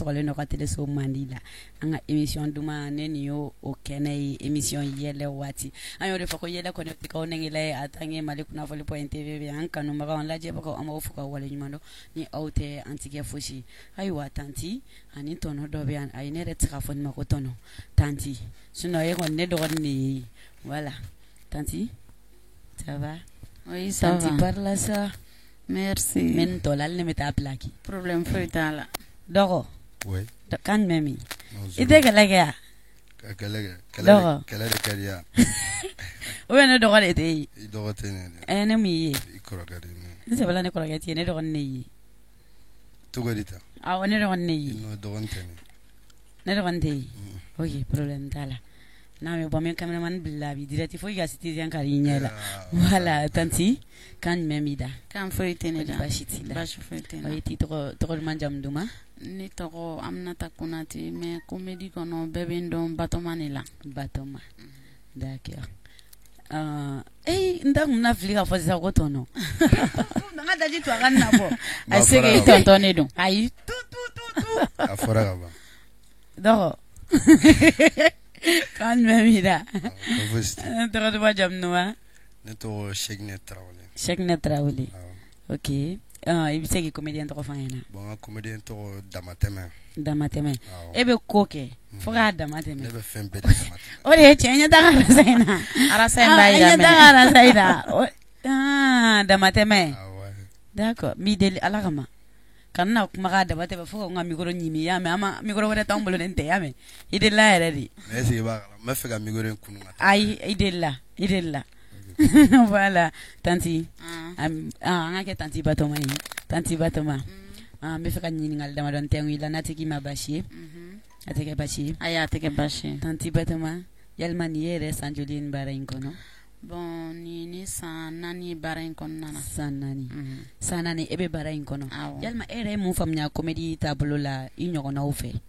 sɔgɔlen don ka teleso mandi la. An ka émission duman ne nin y'o o kɛnɛ ye, émission yɛlɛ waati. An y'o de fɔ ko yɛlɛ kɔni tɛ nɛgɛla ye a tant que Mali kunnafoni point TV bɛ an kanubagaw, an lajɛbagaw, an b'aw fo ka waleɲuman dɔn. Ni aw tɛ, an tɛ kɛ fosi. Ayiwa tantie ani tonton dɔ bɛ yan. Ayi, ne yɛrɛ tɛ se k'a fɔ nin ma ko tonton, tantie, sinon e kɔni ne dɔgɔnin de ye. Voilà tantie, ça va? Oui, ça tantie va. Par là ça. Merci. N bɛ nin tɔ la, hali ne bɛ taa plaquer. Problème foyi t'a la. Dɔgɔ. Oui. Kan jumɛn min i tɛ kɛlɛ kɛ yan? Ka kɛlɛ kɛ. Dɔgɔ. Kɛlɛ de ka di yan. Ou bien ne dɔgɔ de tɛ yen? I dɔgɔ tɛ ne dɛ. Ɛ, ne mun y'i ye? I kɔrɔkɛ de ye ne ye. Ne sabala, ne kɔrɔkɛ t'i ye, ne dɔgɔnin de y'i ye. Cogo di tan? Awɔ, ne dɔgɔnin de y'i ye. Non, dɔgɔnin tɛ ne. Ne dɔgɔnin tɛ yen. Ok, problème t'a la. N'a bɛ bɔ, n bɛ cameraman bila a b'i direct fo i ka citoyen kari i ɲɛ la. Voilà tantie, kan jumɛn b'i da? Kan foyi tɛ ne da. Baasi t'i la? Baasi foyi tɛ n na. I t'i tɔgɔ duman, jamu duman? Ne tɔgɔ Aminata Konate, mais comédie kɔnɔ, bɛɛ bɛ n dɔn Batɔma de la. Batɔma, d'accord. Ee, n ta kun bɛna fili k'a fɔ sisan ko tonton. N ka daji to a ka na bɔ. A se k'e tonton de don. Ayi, tu tu tu tu. A fɔra ka ban. Dɔgɔ, kan jumɛn b'i da? Fosi tɛ. Tɔgɔ duman, jamu duman? Ne tɔgɔ Sekinɛ Tarawele. Sekinɛ Tarawele, ok. I bɛ se k'i comédien tɔgɔ fɔ an ɲɛna? Bon, n ka comédien tɔgɔ Damatɛmɛ. Damatɛmɛ. E bɛ ko kɛ fo k'a dama tɛmɛ. Ne bɛ fɛn bɛɛ de dama tɛmɛ. O de ye tiɲɛ ye, n ɲɛ t'a ka arasa in na. Arasa in b'a yira. N ɲɛ t'a ka arasa in na. Damatɛmɛ, d'accord. N b'i deli Ala kama, kana na kumakan dama tɛmɛ fo ka n ka micro ɲimi. I y'a mɛn? An ma micro wɛrɛ t'anw bolo ni nin tɛ, i y'a mɛn? I delila yɛrɛ de. Mais est ce que i b'a kalama, n bɛ fɛ ka micro in kunu ka taa. Ayi, i delila, i delila. Voilà tantie, an ka kɛ tantie Batɔma ye. Tantie Batɔma, an bɛ fɛ ka ɲininkali damadɔ tɛnku i la, n'a tɛ k'i ma baasi ye. A tɛ kɛ baasi ye? Ayi, a tɛ kɛ baasi ye. Tantie Batɔma, yalima nin ye yɛrɛ san joli ye nin baara in kɔnɔ? Bon, nin ye ne san 4 ye baara in kɔnɔna na. San 4, san 4 e bɛ baara in kɔnɔ. Awɔ. Yalima e yɛrɛ ye mun faamuya comédie taabolo la i ɲɔgɔnnaw fɛ?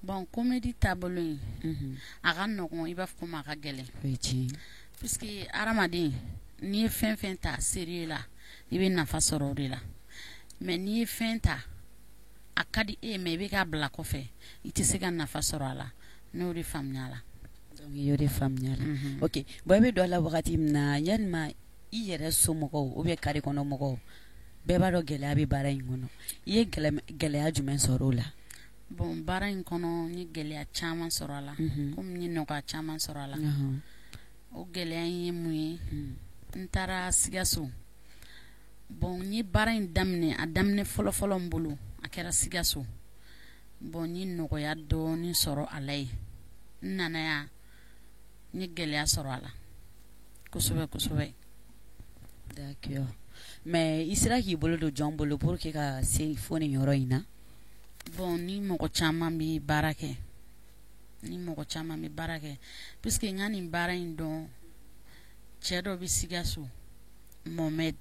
Bon, comédie taabolo in, a ka nɔgɔn i b'a fɔ komi a ka gɛlɛn. O ye tiɲɛ ye. Puisque hadamaden, n'i ye fɛn fɛn ta sérieux la, i bɛ nafa sɔrɔ o de la. Mais n'i ye fɛn ta, a ka di e ye, mais i bɛ k'a bila kɔfɛ, i tɛ se ka nafa sɔrɔ a la. Ne y'o de faamuya a la. Donc i y'o de faamuya a la. Ok, bon, i bɛ don a la wagati min na, yalima i yɛrɛ somɔgɔw ou bien carré kɔnɔ mɔgɔw bɛɛ b'a dɔn gɛlɛya bɛ baara in kɔnɔ, i ye gɛlɛya jumɛn sɔrɔ o la? Bon, baara in kɔnɔ, n ye gɛlɛya caman sɔrɔ a la, komi n ye nɔgɔya caman sɔrɔ a la. O gɛlɛya in ye mun ye? N taara Sikaso. Bon, n ye baara in daminɛ, a daminɛ fɔlɔfɔlɔ n bolo, a kɛra Sikaso. Bon, n ye nɔgɔya dɔɔnin sɔrɔ a la yen. N nana yan, n ye gɛlɛya sɔrɔ a la kosɛbɛ kosɛbɛ. D'accord, mais i sera k'i bolo don jɔn bolo pour que ka se fo nin yɔrɔ in na? Bon, ni mɔgɔ caman bɛ baara kɛ, ni mɔgɔ caman bɛ baara kɛ, puisque n ka nin baara in dɔn, cɛ dɔ bɛ Sikaso, Mohamed,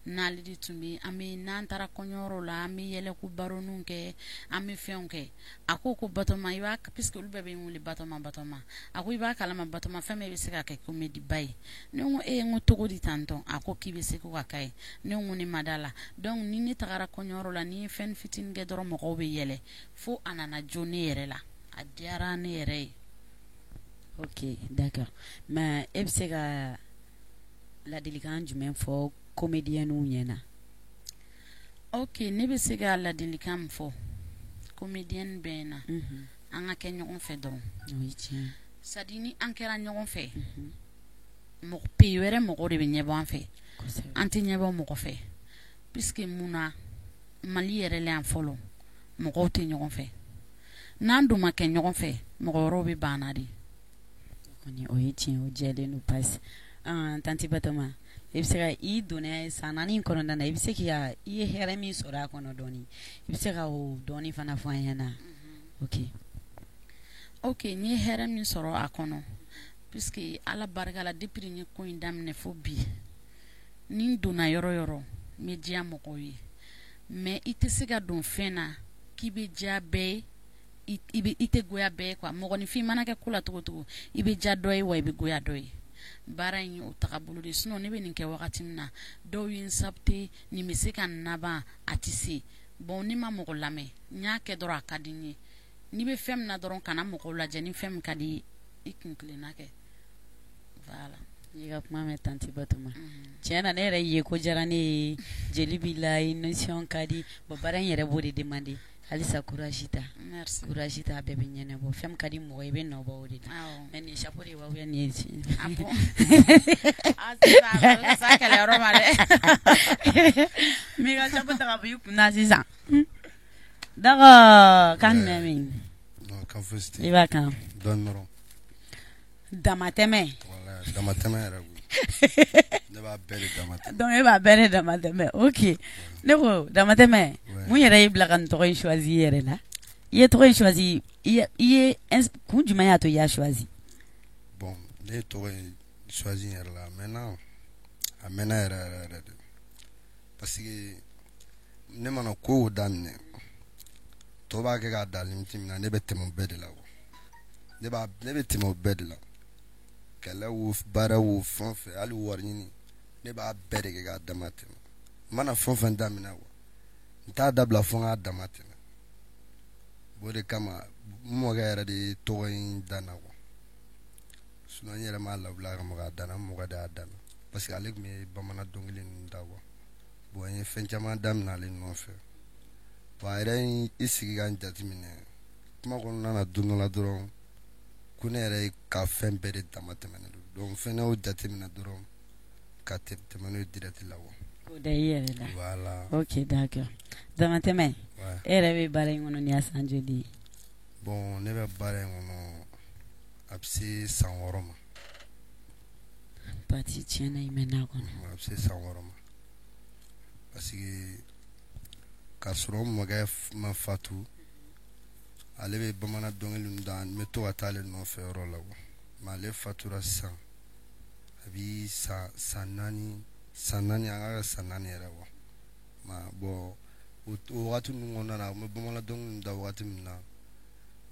n'ale de tun bɛ an bɛ n'an taara kɔɲɔyɔrɔ la, an bɛ yɛlɛko baroninw kɛ, an bɛ fɛnw kɛ. A ko ko Batɔma, i b'a, puisque olu bɛɛ bɛ n wele Batɔma Batɔma, a ko i b'a kalama Batɔma, fɛn bɛɛ bɛ se ka kɛ comédie ba ye. Ne ko ee, n ko cogo di tantɔn? A ko k'i bɛ se ko ka k'a ye. Ne ko ne ma da la. Donc ni ne tagara kɔɲɔyɔrɔ la, ni n ye fɛn fitinin kɛ dɔrɔn, mɔgɔw bɛ yɛlɛ, fo a nana jo ne yɛrɛ la, a diyara ne yɛrɛ ye. Ok, d'accord, mais e bɛ se ka ladilikan jumɛn fɔ comédienw ɲɛna? Ok, ne bɛ se ka ladilikan min fɔ comédien bɛɛ ɲɛna, an ka kɛ ɲɔgɔn fɛ dɔrɔn. O ye tiɲɛ. C'est à dire ni an kɛra ɲɔgɔn fɛ, mɔgɔ pays wɛrɛ mɔgɔw de bɛ ɲɛbɔ an fɛ, an tɛ ɲɛbɔ mɔgɔ fɛ, puisque mun na, Mali yɛrɛ la yan fɔlɔ, mɔgɔw tɛ ɲɔgɔn fɛ. N'an dun ma kɛ ɲɔgɔn fɛ, mɔgɔ wɛrɛw bɛ ban an na de. Kɔni o ye tiɲɛ, o jɛlen don. Pasi, tantie Batɔma, i bɛ se ka i donna san 4 in kɔnɔna na, i bɛ se k'i ka, i ye hɛrɛ min sɔrɔ a kɔnɔ dɔɔni, i bɛ se ka o dɔɔni fana fɔ an ɲɛna? Ok. Ok, n ye hɛrɛ min sɔrɔ a kɔnɔ, puisque Ala barika la, depuis n ye ko in daminɛ fo bi, ni n donna yɔrɔ yɔrɔ, n bɛ diya mɔgɔw ye. Mais i tɛ se ka don fɛn na k'i bɛ diya bɛɛ ye, i tɛ goya bɛɛ ye quoi. Mɔgɔninfin mana kɛ ko la cogo cogo, i bɛ diya dɔ ye wa i bɛ goya dɔ ye. Baara in ye o tagabolo de ye. Sinon ne bɛ nin kɛ wagati min na, dɔw ye n saboter, nin bɛ se ka nin laban, a tɛ se. Bon, ni ma mɔgɔ lamɛn, n y'a kɛ dɔrɔn a ka di n ye. N'i bɛ fɛn min na dɔrɔn, kana mɔgɔw lajɛ. Ni fɛn min ka di, i kun tilenna kɛ, voilà. I ka kuma mɛn, tantie Batoma. Tiɲɛ na, ne yɛrɛ ye ko diyara ne ye. Jeli b'i la, i nisɔn ka di. Bon, baara in yɛrɛ b'o de demander. Halisa courage ta. Merci. Courage ta, a bɛɛ bɛ ɲɛnabɔ. Fɛn min ka di mɔgɔ ye, i bɛ nɔ bɔ o de la. Awɔ. Mais nin chapeau de b'aw nin ye. Ah bon, ah sisan a bɛ s'a kɛlɛyɔrɔ ma dɛ. N b'i ka chapeau ta ka bɔ i kun na sisan. D'accord, kan jumɛn bɛ yen? Non, kan fosi tɛ. I b'a kan. Dɔɔni dɔrɔn. Damatɛmɛ. Walahi, damatɛmɛ yɛrɛ koyi. Ne b'a bɛɛ de damatɛmɛ. Donc e b'a bɛɛ de damatɛmɛ. Ok, ne ko damatɛmɛ. Ouais. Mun yɛrɛ y'i bila ka nin tɔgɔ in choisi i yɛrɛ la? I ye tɔgɔ in choisi, i ye kun jumɛn y'a to i y'a choisi? Bon, ne ye tɔgɔ in choisi n yɛrɛ la, a mɛnna, a mɛnna yɛrɛ yɛrɛ yɛrɛ de, parce que ne mana ko o daminɛ, tɔ b'a kɛ k'a da limite min na, ne bɛ tɛmɛ o bɛɛ de la quoi. Ne bɛ tɛmɛ o bɛɛ de la. Kɛlɛ wo, baara wo, fɛn o fɛn, hali wari ɲini, ne b'a bɛɛ de kɛ k'a dama tɛmɛ. N mana fɛn o fɛn daminɛ quoi, n t'a dabila fo n k'a dama tɛmɛ. O de kama n mɔkɛ yɛrɛ de ye tɔgɔ in da n na quoi. Sinon n yɛrɛ m'a lawuli a kama k'a da n na, n mɔkɛ de y'a da n na, parce que ale tun bɛ bamanan dɔnkili ninnu da quoi. Bon, n ye fɛn caman daminɛ ale nɔfɛ. Bon, a yɛrɛ y'i sigi ka n jateminɛ kuma kɔnɔna na don dɔ la dɔrɔn, ko ne yɛrɛ ka fɛn bɛɛ de dama tɛmɛnen don. Donc n fɛnɛ y'o jateminɛ dɔrɔn ka tɛmɛ n'o ye direct la quoi. K'o da i yɛrɛ la. Voilà. Ok, d'accord. Damatɛmɛ. Ouais. E yɛrɛ bɛ baara in kɔnɔ nin y'a san joli ye? Bon, ne bɛ baara in kɔnɔ, a bɛ se san 6 ma. Pati, tiɲɛna, i mɛnna a kɔnɔ. A bɛ se san 6 ma, parce que k'a sɔrɔ n mɔkɛ ma fatu, ale bɛ bamanan dɔnkili ninnu da, n bɛ to ka taa ale nɔfɛ yɔrɔ la quoi. Mais ale fatura sisan, a bi san 4, san 4, a ka kɛ san 4 yɛrɛ quoi. Ma bon, o wagati ninnu kɔnɔna na, a tun bɛ bamanan dɔnkili ninnu da wagati min na,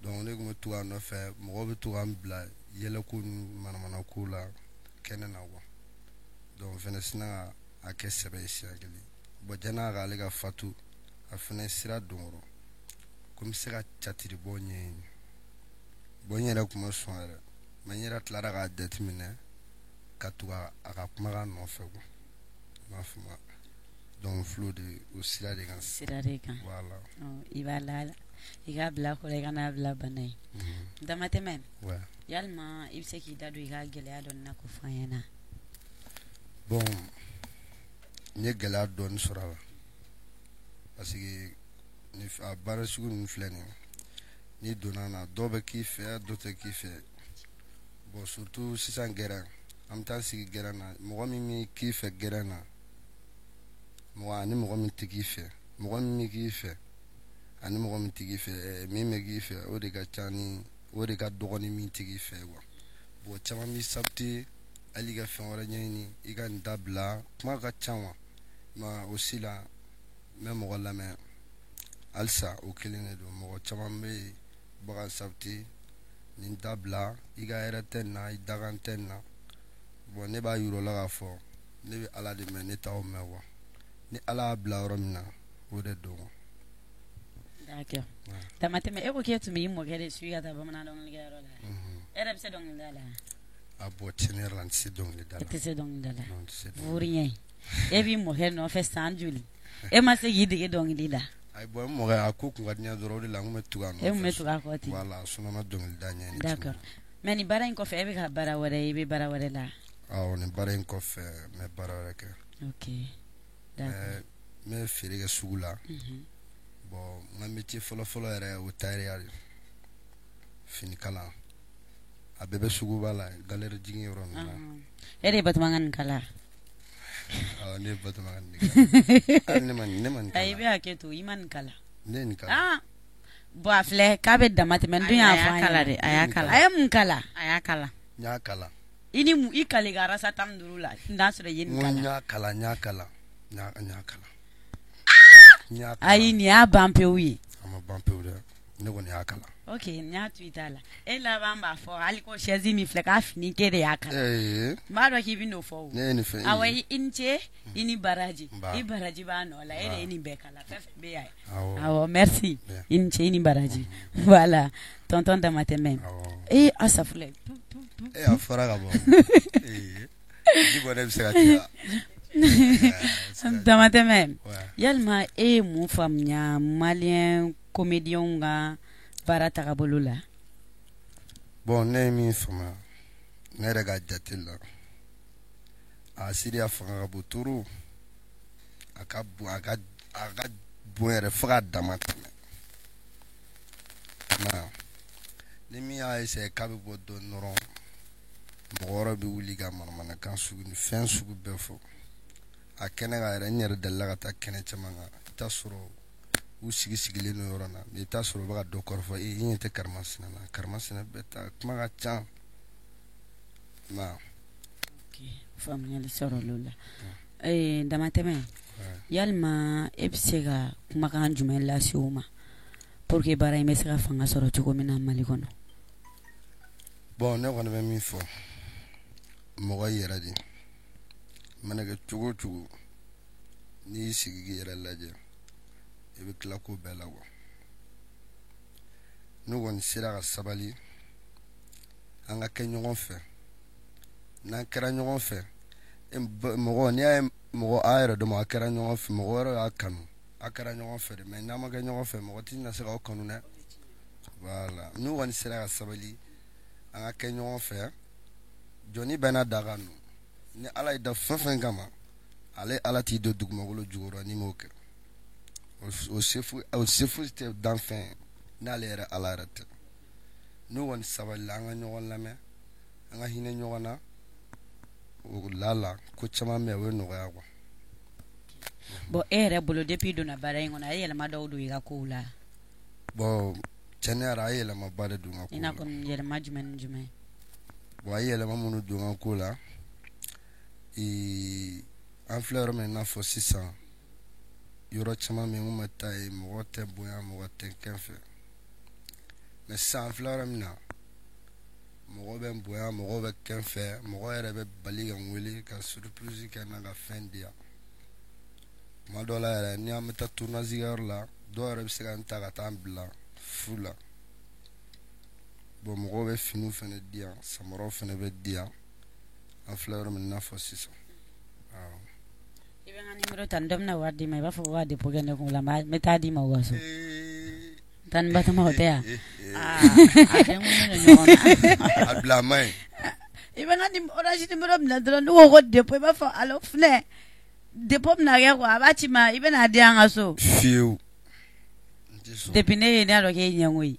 donc ne tun bɛ to a nɔfɛ. Mɔgɔw bɛ to ka n bila yɛlɛko ni manamanako la kɛnɛ na quoi. Donc n fɛnɛ sinna ka a kɛ sɛbɛ ye siɲɛ kelen. Bon, janni k'ale ka fatu, a fɛnɛ sira don kɔrɔ ko n bɛ se ka catiri bɔ ɲɛɲini. Bon, n yɛrɛ tun ma sɔn yɛrɛ, mais n yɛrɛ tilara k'a jateminɛ ka tugu a ka kumakan nɔfɛ quoi. I m'a faamu? Donc filo de o sira de kan. Sira de kan. Voilà. I b'a la, i k'a bila kɔrɔ, i kana bila bana ye. Damatɛmɛ. Ouais. Yalima i bɛ se k'i da don i ka gɛlɛya dɔ na k'o fɔ an ɲɛna? Bon, n ye gɛlɛya dɔɔni sɔrɔ a la, parce que ni a baara sugu ninnu filɛ nin ye, n'i donna na, dɔw bɛ k'i fɛ, dɔw tɛ k'i fɛ. Bon, surtout sisan gɛrɛn, an bɛ taa sigi gɛrɛn na, mɔgɔ min bɛ k'i fɛ gɛrɛn na, mɔgɔ ani mɔgɔ min tɛ k'i fɛ, mɔgɔ min bɛ k'i fɛ ani mɔgɔ min tɛ k'i fɛ, min bɛ k'i fɛ, o de ka ca ni o de ka dɔgɔ ni min tɛ k'i fɛ quoi. Bon, caman b'i saboter, hali i ka fɛn wɛrɛ ɲɛɲini, i ka nin dabila, kuma ka ca quoi. Mais aussi la, n bɛ mɔgɔ lamɛn halisa, o kelen de don. Mɔgɔ caman bɛ yen, u bɛ ka saboter, nin dabila, i ka hɛrɛ tɛ nin na, i dakan tɛ nin na. Bon, ne b'a yir'u la k'a fɔ ne bɛ Ala de mɛn, ne t'aw mɛn quoi. Ni Ala y'a bila yɔrɔ min na, o de don quoi. D'accord. Damatɛmɛ, e ko k'e tun bɛ i mɔkɛ de suit ka taa bamanan dɔnkilikɛyɔrɔ la. E yɛrɛ bɛ se dɔnkilida la? A bon, tiɲɛ yɛrɛ la, n tɛ se dɔnkilida la. E tɛ se dɔnkilida la? Non, n tɛ se dɔnkilida la. Vaurien, e b'i mɔkɛ nɔfɛ san joli, e ma se k'i dege dɔnkili la? Ayi, bon, n mɔkɛ a ko kun ka di n ye dɔrɔn, o de la n kun bɛ tugu a nɔfɛ. E kun bɛ tugu a kɔ ten. Voilà, sinon n ma dɔnkilida ɲɛɲini. D'accord, mais nin baara in kɔfɛ, e bɛ ka baara wɛrɛ ye, i bɛ baara wɛrɛ la? Awɔ, nin baara in kɔfɛ, n bɛ baara wɛrɛ kɛ. Ok, d'accord. N bɛ feere kɛ sugu la. Bon, n ka métier fɔlɔ-fɔlɔ yɛrɛ, o tailleur de, finikala. A bɛɛ bɛ suguba la, galerie jigin yɔrɔ ninnu na. E de ye Batoma ka nin kala? Awɔ, ne ye Batoma ka nin kala. Hali ne ma nin kala. Ayi, i bɛ hakɛ to, i ma nin kala. Ne ye nin kala. Ah bon, a filɛ k'a bɛ dama tɛmɛ, n dun y'a fɔ an kala ɲɛna. dɛ, a y'a kala. A ye mun kala? A y'a kala. N y'a kala. I ni mun i kale ka rasa 15 la, n'a sɔrɔ i ye nin N ko kala. n y'a kala, n y'a kala, n y'a kala. N y'a kala. Ayi, nin y'a ban pewu ye. A ma ban pewu dɛ, ne kɔni y'a kala. Ok, n y'a to i ta la. E laban b'a fɔ hali ko chaise min filɛ k'a fini kɛ de y'a kala. Ee. N b'a dɔn k'i bɛ n'o fɔ o. Ne ye nin fɛn. Awɔ, i ni ce, i ni baraji. Nba. I baraji b'a nɔ la, e de ye nin bɛɛ kala, fɛn fɛn bɛ yan. Awɔ. Awɔ, merci. Bien. I ni ce, i ni baraji. Voilà, tonton Damatɛmɛ. Awɔ. Ee, asafurulayi. E a fɔra ka bɔ. Ee. Ji bɔ ne bɛ se ka tigɛ. Damatɛmɛ. Ouais. Yalima e ye mun faamuya malien comédien ka baara tagabolo la? Bon, ne ye min faamuya ne yɛrɛ ka jate la, a siriya fanga ka bon trop, a ka bon, a ka bon yɛrɛ fo k'a dama tɛmɛ. I m'a ye, ni min y'a essayer k'a bɛ bɔ dɔɔnin dɔrɔn, mɔgɔ wɛrɛ bɛ wuli ka manamanakan sugu ni fɛn sugu bɛɛ fɔ a kɛnɛ kan yɛrɛ. N yɛrɛ delila ka taa kɛnɛ caman kan, i t'a sɔrɔ u sigi sigilen don yɔrɔ na, mais i t'a sɔrɔ u bɛ ka dɔ kɔrɔfɔ. E, i ɲɛ tɛ karimasina na, karimasina bɛɛ ta kuma ka ca, i m'a ye. Ok, faamuyali sɔrɔla o la. Ee, Damatɛmɛ, yalima e bɛ se ka kumakan jumɛn lase u ma pour que baara in bɛ se ka fanga sɔrɔ cogo min na Mali kɔnɔ? Bon, ne kɔni bɛ min fɔ mɔgɔ yɛrɛ de mana kɛ cogo o cogo, n'i y'i sigi k'i yɛrɛ lajɛ, i bɛ tila ko bɛɛ la quoi. N'u kɔni sera ka sabali, an ka kɛ ɲɔgɔn fɛ. N'an kɛra ɲɔgɔn fɛ, mɔgɔ n'i y'a ye mɔgɔ a yɛrɛ dɔn a kɛra ɲɔgɔn fɛ, mɔgɔ wɛrɛ y'a kanu, a kɛra ɲɔgɔn fɛ de. Mais n'an ma kɛ ɲɔgɔn fɛ, mɔgɔ tɛna se k'aw kanu dɛ. Voilà, n'u kɔni sera ka sabali, an ka kɛ ɲɔgɔn fɛ, jɔnni bɛɛ n'a da ka nɔ. Ni Ala ye da fɛn fɛn kama, ale Ala t'i don dugumakolo jukɔrɔ n'i m'o kɛ. O se foyi, o se foyi tɛ danfɛn ye n'ale yɛrɛ Ala yɛrɛ tɛ. N'u kɔni sabalila, an ka ɲɔgɔn lamɛn, an ka hinɛ ɲɔgɔn na, o la la ko caman bɛ yen, o bɛ nɔgɔya quoi. Bon, e yɛrɛ bolo, depuis i donna baara in kɔnɔ, a ye yɛlɛma dɔw don i ka kow la? Bon, tiɲɛ yɛrɛ, a ye yɛlɛmaba de don n ka I ko n'a la. fɔ yɛlɛma jumɛn ni jumɛn? Bon, a ye yɛlɛma minnu don n ka ko la, ee, an filɛ yɔrɔ min na i n'a fɔ sisan, yɔrɔ caman bɛ yen n kun bɛ taa yen, mɔgɔ tɛ bonya, mɔgɔ tɛ kɛ n fɛ. Mais sisan, an filɛ yɔrɔ min na, mɔgɔ bɛ n bonya, mɔgɔ bɛ kɛ n fɛ, mɔgɔ yɛrɛ bɛ bali ka n wele ka surprise kɛ n na, ka fɛn di yan. Tuma dɔw la yɛrɛ, ni an bɛ taa tournage kɛyɔrɔ la, dɔw yɛrɛ bɛ se ka n ta ka taa n bila fu la. Bon, mɔgɔw bɛ finiw fana di yan, samaraw fana bɛ di yan. An filɛ yɔrɔ min na i n'a fɔ sisan, awɔ. I bɛ n ka numéro ta, ni dɔ bɛna wari d'i ma, i b'a fɔ ko ka dépôt kɛ ne kun la, n bɛ taa d'i ma u ka so. Taa ni Batoma, o tɛ yan? A den don ɲɔgɔn na. A bila, a ma ɲi. I bɛ n ka Orange numéro minɛ dɔrɔn, n'u ko ko dépôt, i b'a fɔ allo, filɛ, dépôt bɛna kɛ quoi, a b'a ci ma, i bɛna di an ka so. Fiyewu, n tɛ sɔn. Depuis ne ye, ne y'a dɔn k'e ye ɲɛngo ye.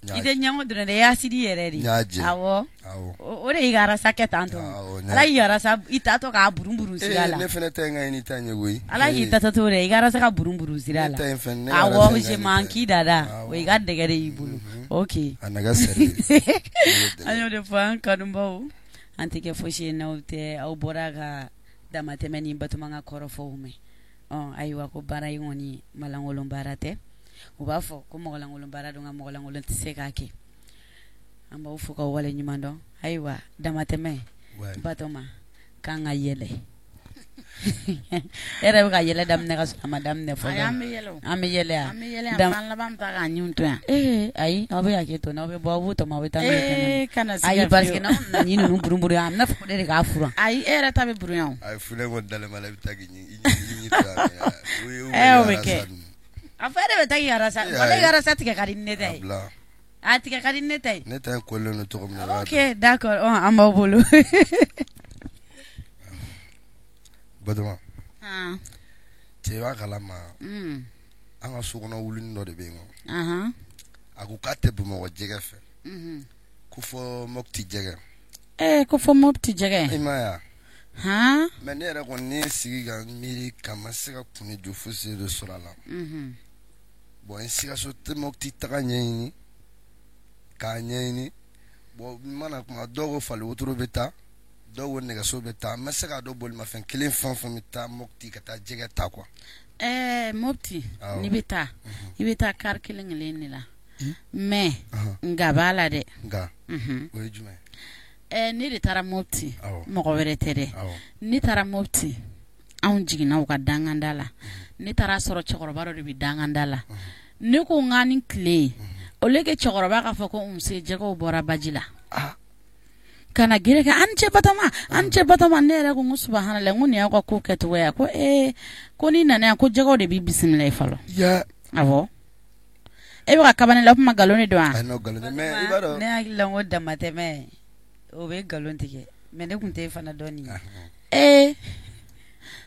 I tɛ ɲɛngo dɔrɔn dɛ, i y'a sidi yɛrɛ de. N y'a jɛ. Awɔ. Awɔ. O de y'i ka arasa kɛ tan tɔ. Awɔ, Ala y'i arasa i tatɔ k'a burun burun sira la. Ne fana ta in ka ɲi ni ta in ye koyi. Ala k'i tatɔ to dɛ, i ka arasa ka burun burun sira Ne la. ta in fɛnɛ, ne ka Awɔ, arasa in ka je ɲi ni m'en ta ye. k'i dada. Awɔ. O y'i ka dɛgɛ de y'i bolo. Ok. A nɛgɛ sɛri. An y'o de fɔ an kanubaw, an tɛ kɛ fosi ye n'aw tɛ. Aw bɔra ka damatɛmɛ ni Batoma ka kɔrɔfɔw mɛn. Ɔ ayiwa, ko baara in kɔni malankolon baara tɛ. U b'a fɔ ko mɔgɔlankolon baara don, nka mɔgɔlankolon tɛ se k'a kɛ. An b'aw fo k'aw wale ɲuman dɔn. Ayiwa, damatɛmɛ, Batoma, k'an ka yɛlɛ. E yɛrɛ bɛ ka yɛlɛ daminɛ ka sɔrɔ a ma daminɛ fɔlɔ. Ayi, an bɛ yɛlɛ o. An bɛ yɛlɛ yan. An bɛ yɛlɛ yan, an laban bɛ taa k'an ɲinw to yan. Ee ayi, aw bɛ hakɛ to, n'aw bɛ bɔ, aw b'u tɔmɔ, aw bɛ taa n'u ye kɛnɛ ma. Ee, kana siga Ayi, parce que fiyewu. n'aw nana ɲin ninnu buruburu yan, a bɛna fɔ ko ne de k'a furan. Ayi, e yɛrɛ ta bɛ buruyan o. Ayi, funɛ kɔni dalen b'a la, i bɛ taa k'i ɲi to yan. Ɛ, o bɛ kɛ. A fɔ e de bɛ taa k'i arasa, Ee, wala i ayi. ka arasa tigɛ ka di ni ne ta A ye. bila. A tigɛ ka di ni ne ta ye. Ne ta in kolen don cogo min na, i b'a dɔn. Ok, d'accord, ɔ an b'aw bolo. Batoma, Han. cɛ, i b'a kalama, an ka sokɔnɔ wuluni dɔ de bɛ yen nɔ. A ko k'a tɛ Bamakɔ jɛgɛ fɛ, ko fɔ Mopti jɛgɛ. Ee, ko fɔ Mopti jɛgɛ. I m'a ye wa? Han. Mais ne yɛrɛ kɔni, ne ye sigi ka n miiri ka ma se ka kun ni jo fosi de sɔrɔ a la. Bon, n Sikaso tɛ Mopti taga ɲɛɲini k'a ɲɛɲini. Bon, n mana kuma, dɔw ko fali wotoro bɛ taa, dɔw ko nɛgɛso bɛ taa. N ma se k'a dɔn bolimafɛn kelen fɛn o fɛn bɛ taa Mopti ka taa jɛgɛ ta quoi. Ɛɛ, Mopti, Awɔ. n'i bɛ taa, i bɛ taa car kelen kelen de la. Mais nka b'a la dɛ. Nka o ye jumɛn? Ne de taara Mopti, mɔgɔ wɛrɛ tɛ dɛ. Ne taara Mopti, anw jiginna u ka danganda la. Ne taara sɔrɔ cɛkɔrɔba dɔ de bɛ danganda la. Ne ko n k'a ni tile, au lieu que cɛkɔrɔba k'a fɔ ko nse, jɛgɛw bɔra baji la. Ka na gere kɛ, an ni ce Batɔma, an ni ce Batɔma. Ne yɛrɛ ko n ko subahanalahi, n ko nin y'aw ka ko kɛcogoya. Ko ee, ko n'i nana yan ko jɛgɛw de b'i bisimila ye fɔlɔ. Awɔ. E bɛ ka kabani la, o tuma nkalon de don wa? Ayi, non, nkalon tɛ, mais i b'a dɔn. Ne hakili la, n ko damatɛmɛ o bɛ nkalon tigɛ, mais ne tun tɛ fana dɔn nin ye. Ee,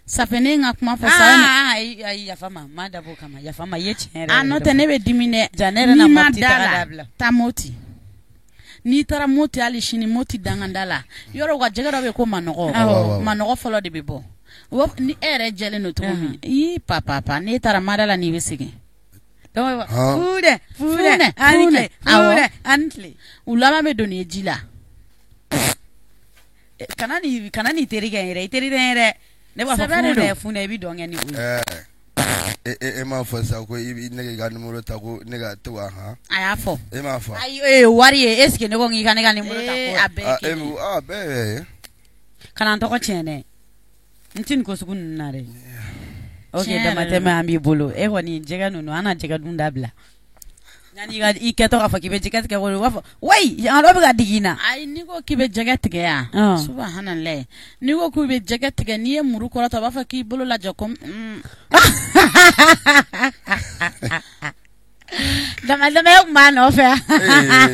ça fait ne ye n ka kuma fɔ sa. Ayi, yafa ma, n m'a dabɔ o kama, yafa ma, i ye tiɲɛ yɛrɛ. Ah, n'o tɛ ne bɛ dimi dɛ. Ja ne yɛrɛ na N'i ma Mopti da taga la, dabila. taa Mopti. N'i taara Mopti, hali sini Mopti danganda la, yɔrɔ u ka jɛgɛ dɔ bɛ yen ko manɔgɔ. Manɔgɔ fɔlɔ de bɛ bɔ. Ni e yɛrɛ jɛlen don cogo min, ii pa pa pa, n'e taara mada la n'i bɛ segin. Funɛ, funɛ, ani tile, funɛ, ani tile. U laban bɛ don n'i ye ji la. Kana ni kana ni terikɛ in yɛrɛ, i teri tɛ n ye dɛ. Ne b'a fɔ funɛ, funɛ, i bɛ dɔn kɛ ni o ye. E m'a fɔ sisan ko i ne k'i ka numéro ta, ko ne ka to ka han. A y'a fɔ. E m'a fɔ. Ayi, o ye wari ye, est ce que ne ko k'i ka ne ka numéro ta ko? A bɛɛ kelen. A bɛɛ ye. Kana n tɔgɔ tiɲɛ dɛ. N tɛ nin ko sugu ninnu na dɛ. Ok, damatɛmɛ an b'i bolo. E kɔni jɛgɛ ninnu, an na jɛgɛ dun dabila. Yanni i kɛtɔ k'a fɔ k'i bɛ jɛgɛ tigɛ, u b'a fɔ wayi, a dɔ bɛ ka digi n na. Ayi, n'i ko k'i bɛ jɛgɛ tigɛ yan, subahanallahi, n'i ko k'i bɛ jɛgɛ tigɛ, n'i ye muru kɔrɔta, u b'a fɔ k'i bolo lajɔ ko. Damatɛmɛ e tun b'a nɔfɛ.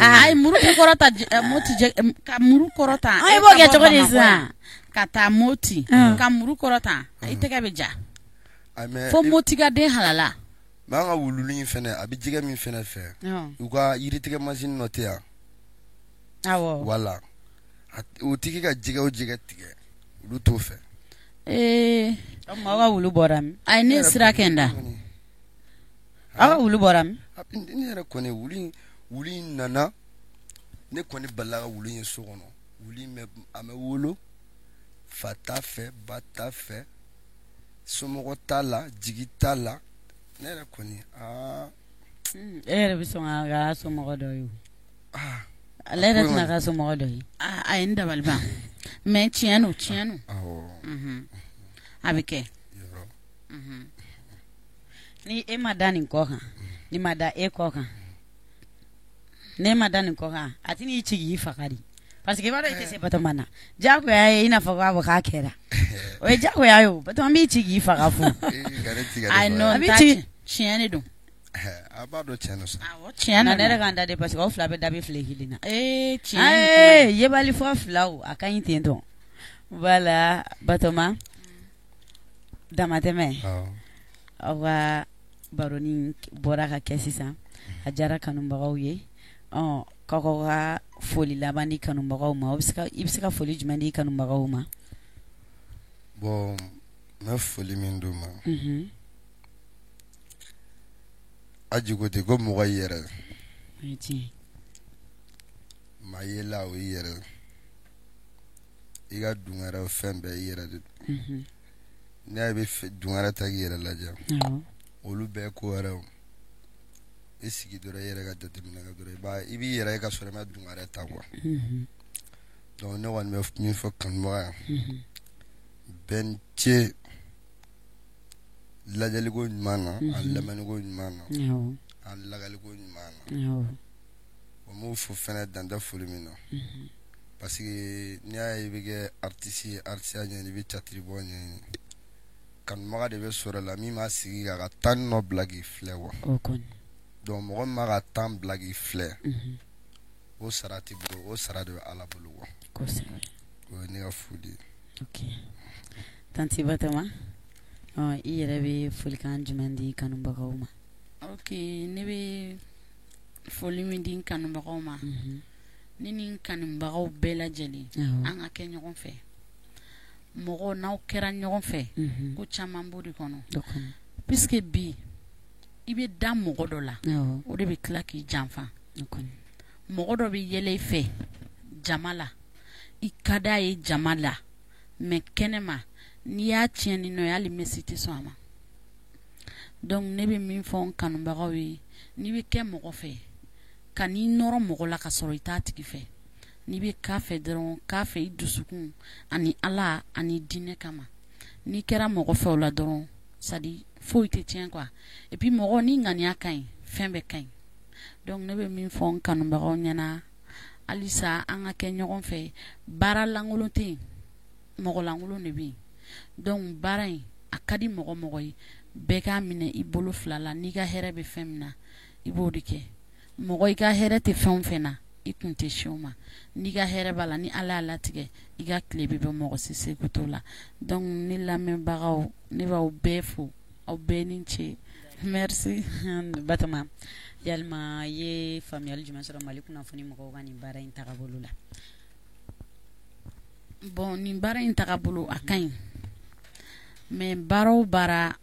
Ayi, muru tɛ kɔrɔta, Moti, ka muru kɔrɔta. I b'o kɛ cogo di sisan? Ka taa Moti, ka muru kɔrɔta, i tɛgɛ bɛ ja. Fo Moti ka den halala. Mais an ka wuluni in fɛnɛ, a bɛ jɛgɛ min fɛnɛ fɛ, u ka yiritigɛ machine dɔ tɛ yan. Awɔ. Voilà, o tigi ka jɛgɛ o jɛgɛ tigɛ, olu t'o fɛ. Ee. O tuma aw ka wulu bɔra min? Ayi, ne ye sira kɛ n da. Aw ka wulu bɔra min? Ne yɛrɛ kɔni, wulu in nana, ne kɔni balila ka wulu in ye so kɔnɔ. Wulu in a bɛ wolo, fa t'a fɛ, ba t'a fɛ, somɔgɔ t'a la, jigi t'a la. Ne yɛrɛ kɔni, aa. E yɛrɛ bɛ sɔn ka k'a somɔgɔ dɔ ye o. Ale yɛrɛ tɛna k'a somɔgɔ dɔ ye. A ye n dabali ban, mais tiɲɛ don, tiɲɛ don. Awɔ. A bɛ kɛ. Ni e ma da nin kɔ kan, ni ma da e kɔ kan, ne ma da nin kɔ kan, a tɛn'i ci k'i faga de. Parce que i b'a dɔn i tɛ se Batɔma na. Diyagoya ye, i n'a fɔ k'a fɔ k'a kɛra. O ye diyagoya ye o. Batɔma b'i ci k'i faga fu. Ayi, non, A b'i ci. Tiɲɛ de don. A b'a dɔn tiɲɛ don sa. Awɔ, tiɲɛ na. Ne yɛrɛ k'an da de, parce que aw fila bɛ da bɛ file kelen na. Ee, tiɲɛ. Ee, yebali fɔ filaw, a ka ɲi ten tɔ. Voilà, Batɔma. Damatɛmɛ. Aw ka baroni bɔra ka kɛ sisan. A diyara kanubagaw ye. Ɔ, k'aw ka foli laban di kanubagaw ma. I bɛ se ka foli jumɛn di kanubagaw ma? Bon, n bɛ foli min d'u ma. Aji ko ten ko mɔgɔ i yɛrɛ. O ye tiɲɛ. Maa yela o y'i yɛrɛ. I ka dun yɛrɛ fɛn bɛɛ i yɛrɛ de don. N'i y'a ye i bɛ dun wɛrɛ ta k'i yɛrɛ lajɛ. Olu bɛɛ ko wɛrɛ o. I sigi dɔrɔn i yɛrɛ ka jateminɛ kɛ dɔrɔn, i b'i yɛrɛ ye ka sɔrɔ i ma dun wɛrɛ ta quoi. Donc ne kɔni bɛ min fɔ kanubaga ye, bɛɛ ni ce lajɛliko ɲuman na, a lamɛnniko ɲuman na, a lakaliko ɲuman na. O m'o fo fɛnɛ dan tɛ foli min na. Parce que n'i y'a ye i bɛ kɛ artiste ye, artiste ɲɛɲini, i bɛ théâtre bɔ ɲɛɲini. Kanubaga de bɛ sɔrɔ la min b'a sigi k'a ka temps nɔ bila k'i filɛ quoi. Donc mɔgɔ min b'a ka temps bila k'i filɛ, o sara t'i bolo, o sara de bɛ Ala bolo quoi. Kosɛbɛ. O ye ne ka foli ye. Ok. Tanti Batɔma, i yɛrɛ bɛ folikan jumɛn di kanubagaw ma? Ok, ne bɛ foli min di kanubagaw ma, ne ni n kanubagaw bɛɛ lajɛlen, an ka kɛ ɲɔgɔn fɛ. Mɔgɔ n'aw kɛra ɲɔgɔn fɛ, ko caman b'o de kɔnɔ. Puisque bi i bɛ da mɔgɔ dɔ la, o de bɛ tila k'i janfa. Mɔgɔ dɔ bɛ yɛlɛ i fɛ jama la, i ka d'a ye jama la, mais kɛnɛma n'i y'a tiɲɛ ni nɔ ye, hali Messi tɛ sɔn a ma. Donc ne bɛ min fɔ n kanubagaw ye, n'i bɛ kɛ mɔgɔ fɛ, Ka n'i nɔrɔ mɔgɔ la ka sɔrɔ i t'a tigi fɛ. N'i bɛ k'a fɛ dɔrɔn, k'a fɛ i dusukun ani Ala ani diinɛ kama. N'i kɛra mɔgɔ fɛ o la dɔrɔn, c'est à dire foyi tɛ tiɲɛ quoi. Et puis mɔgɔ ni ŋaniya ka ɲi, fɛn bɛɛ ka ɲi. Donc ne bɛ min fɔ n kanubagaw ɲɛna halisa, an ka kɛ ɲɔgɔn fɛ. Baara lankolon tɛ yen, mɔgɔ lankolon de bɛ yen. Donc baara in a ka di mɔgɔ mɔgɔ ye, bɛɛ k'a minɛ i bolo fila la. N'i ka hɛrɛ bɛ fɛn min na, i b'o de kɛ. Mɔgɔ i ka hɛrɛ tɛ fɛn o fɛn na, i kun tɛ si o ma. N'i ka hɛrɛ b'a la, ni Ala y'a latigɛ, i ka tile bɛ bɔ, mɔgɔ si seko t'o la. Donc ne lamɛnbagaw, ne b'aw bɛɛ fo, aw bɛɛ ni ce, merci. Batoma, yalima i ye faamuyali jumɛn sɔrɔ Mali kunnafoni mɔgɔw ka nin baara in tagabolo la? Bon, nin baara in tagabolo a ka ɲi, mais baara o baara,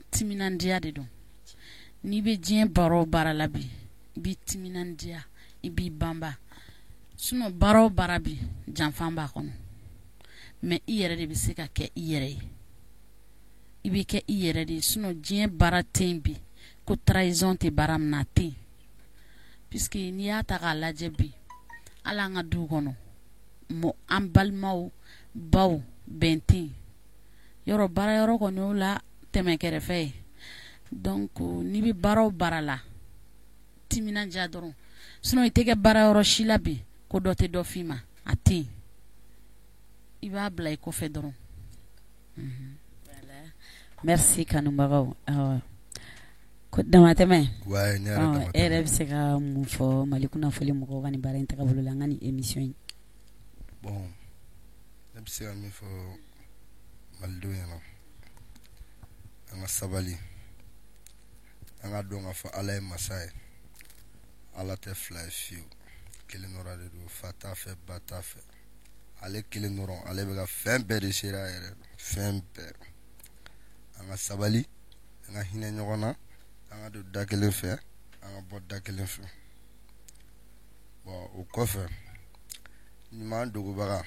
timinandiya de don. N'i bɛ diɲɛ baara o baara la bi, i b'i timinandiya, i b'i banba. Sinon baara o baara bi, janfan b'a kɔnɔ, mais i yɛrɛ de bɛ se ka kɛ i yɛrɛ ye. I bɛ kɛ i yɛrɛ de ye. Sinon diɲɛ baara tɛ yen bi ko trahison tɛ baara min na, a tɛ yen, puisque n'i y'a ta k'a lajɛ bi, hali an ka du kɔnɔ, mɔ an balimaw baw, bɛn tɛ yen. Yɔrɔ baara yɔrɔ kɔni, o la tɛmɛ kɛrɛfɛ ye. Donc n'i bɛ baara o baara la, timinandiya dɔrɔn. Sinon i tɛ kɛ baara yɔrɔ si la bi ko dɔ tɛ dɔ f'i ma, a tɛ yen. I b'a bila i kɔfɛ dɔrɔn. Merci kanubagaw. Ko damatɛmɛ. Ouais, ne yɛrɛ. E yɛrɛ bɛ se ka mun fɔ Mali kunnafoni mɔgɔw ka nin baara in tagabolo la, an ka nin émission in? Bon, ne bɛ se ka min fɔ malidenw ɲɛna, an ka sabali, an ka dɔn k'a fɔ Ala ye masa ye. Ala tɛ fila ye fiyewu, kelen dɔrɔn de don. Fa t'a fɛ, ba t'a fɛ, ale kelen dɔrɔn. Ale bɛ ka fɛn bɛɛ de seere a yɛrɛ, fɛn bɛɛ. An ka sabali, an ka hinɛ ɲɔgɔn na, an ka don da kelen fɛ, an ka bɔ da kelen fɛ. Bon, o kɔfɛ, ɲuman dogobaga,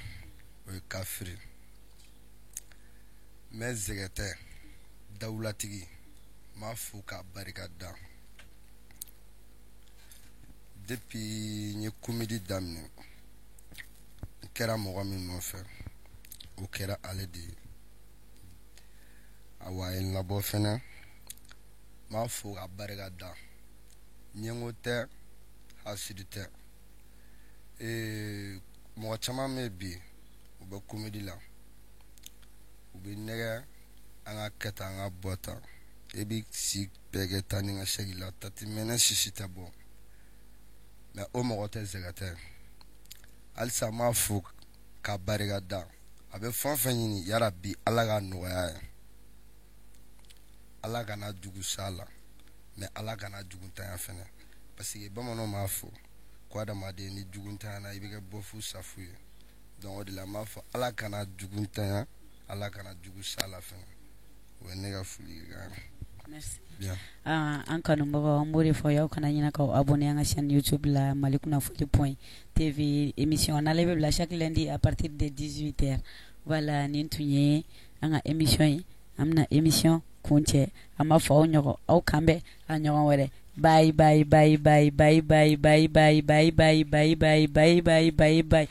o ye kafiri. N bɛ zɛgɛtɛ dawulatigi, n b'a fo k'a barika da. Depuis n ye comédie daminɛ, n kɛra mɔgɔ min nɔfɛ, o kɛra ale de ye. Awa, a ye n labɔ fɛnɛ. N b'a fo k'a barika da. Ɲɛngo tɛ, hasidi tɛ. Mɔgɔ caman bɛ bi, u bɛ comédie la, u bɛ nɛgɛ an ka kɛ tan, an ka bɔ tan. E bɛ si bɛɛ kɛ taa ni ka segin la, tati mɛnɛ sisi tɛ bɔ. Mais o mɔgɔ tɛ zɛgɛtɛ. Halisa n b'a fo k'a barika da. A bɛ fɛn o fɛn ɲini, yarabi Ala ka nɔgɔya ye. Ala kana jugu s'a la, mais Ala kana juguntanya fɛnɛ, parce que bamananw b'a fɔ ko adamaden ni juguntanya, i bɛ kɛ bɔfu safu ye. Donc o de la n b'a fɔ Ala kana juguntanya, Ala kana jugu s'a la fɛnɛ. O ye ne ka foli ye. Merci. Bien. An kanubagaw, an b'o de fɔ, y'aw kana ɲinɛ k'aw abonné an ka chaîne YouTube la, Mali kunnafoni point TV. Émission n'ale bɛ bila chaque lundi à partir de 18 heures. Voilà, nin tun ye an ka émission ye. An bɛna émission kuncɛ, an b'a fɔ aw ɲɔgɔn, aw kan bɛn a ɲɔgɔn wɛrɛ. Bye bye bye bye bye bye bye bye bye bye bye bye bye bye bye bye.